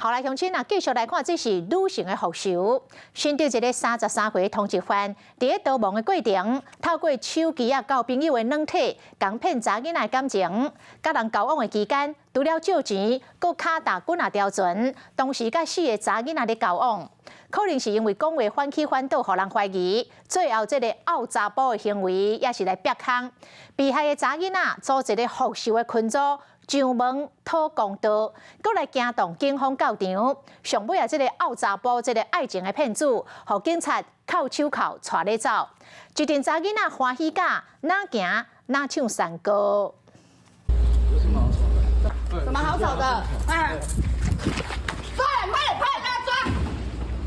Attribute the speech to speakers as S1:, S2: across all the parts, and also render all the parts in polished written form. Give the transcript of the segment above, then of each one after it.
S1: 好來，鄉親啊，繼續來看，這是女性的復仇。新竹一个33歲通緝犯，佇咧逃亡的過程，透過手機啊交朋友的軟體，共騙查囡仔的感情，佮人交往的期間，除了借錢，閣敲打幾若條船，同時佮四个查囡仔咧交往。可能是因為講話反起反倒，予人懷疑，最後這个漚查埔的行為也是來煏空。被害的查囡仔組一个復仇的群組，上門討公道，閣來驚動警方到場。上尾啊，這个漚查埔這个愛情的騙子，予警察銬手銬帶咧走。一陣查囡仔歡喜甲，哪行哪唱山歌。
S2: 有什麼好吵的？
S3: 什麼好吵的？啊！快快快，抓！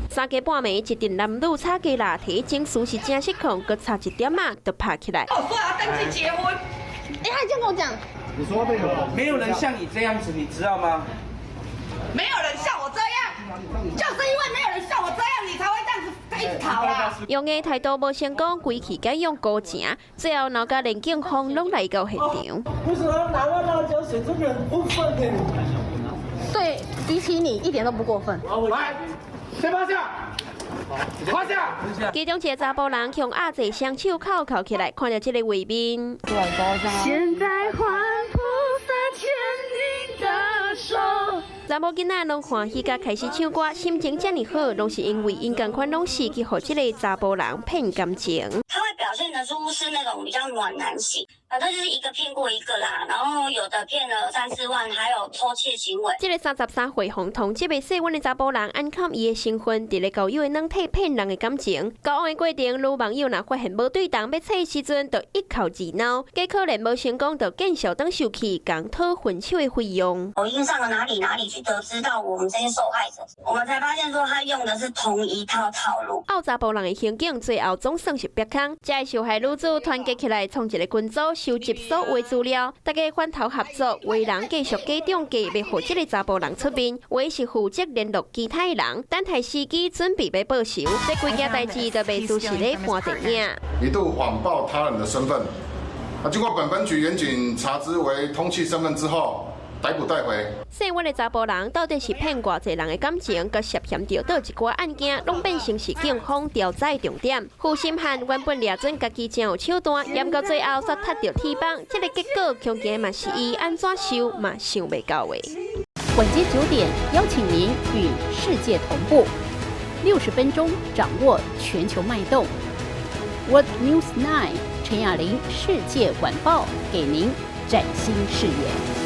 S4: 三更半暝，一陣男女吵架啦，提情緒是誠失控，閣差一點仔就拍起來。
S3: 我說要登記結婚，哎，他這樣跟我講。
S2: 你說沒有？
S5: 沒有人像你這樣子，你知道嗎？
S3: 沒有人像我這樣，就是因為沒有人像我這樣，你才會這樣子一直逃啦。
S4: 用的態度無成功，規氣改用高情，最後鬧甲連警方攏來到現場。
S2: 為什麼要拿個辣椒水？這個很過分耶！
S3: 對，比起你一點都不過分。
S5: 來，先趴下，趴下。
S4: 其中一个查埔人用壓制雙手銬銬起來，看著這个畫面。
S6: 現在換菩薩牽你的手。
S4: 查某囡仔攏歡喜甲開始唱歌，心情遮爾好，攏是因為𪜶仝款攏是去予這个查埔人騙感情。
S7: 他會表現得出是那種比較暖男型，反正就是一個騙過一個啦，然後有的騙了三四萬，還有偷竊行為。
S4: 這个33歲紅通這個細阮的查埔人，按看伊的身份，佇咧交友的軟體騙人的感情。交往的過程，女網友若發現無對仝欲切時陣，就一哭二鬧，結果連無成功，就見笑當受氣，共討分手的費用。
S7: 抖音上的哪裡哪裡去得知到我們這些受害者，我們才發現說他用的是同一套套路。
S4: 漚查埔人的行徑最後總算是煏空，這个受害女子團結起來，創一个群組，收集所有資料，大家反頭合作，有的人繼續假中計，欲予這个查埔人出面，有的是負責聯絡其他的人，等待時機準備欲報仇。這規件代誌就袂輸是咧拍電影。
S8: 一度謊報他人的身份，啊，經過本分局員警查知為通緝身份之後，逮捕帶回。
S4: 姓阮的查埔人到底是騙偌濟人的感情，佮涉嫌著佗一寡案件，攏變成是警方調查的重點。負心漢原本掠準家己誠有手段，毋過最後煞踢著鐵板，這个結果恐驚嘛是伊按怎想嘛想袂到的。
S9: 晚間9點，邀請您與世界同步，60分鐘掌握全球脈動。World News 9 陳雅玲世界晚報，給您嶄新視野。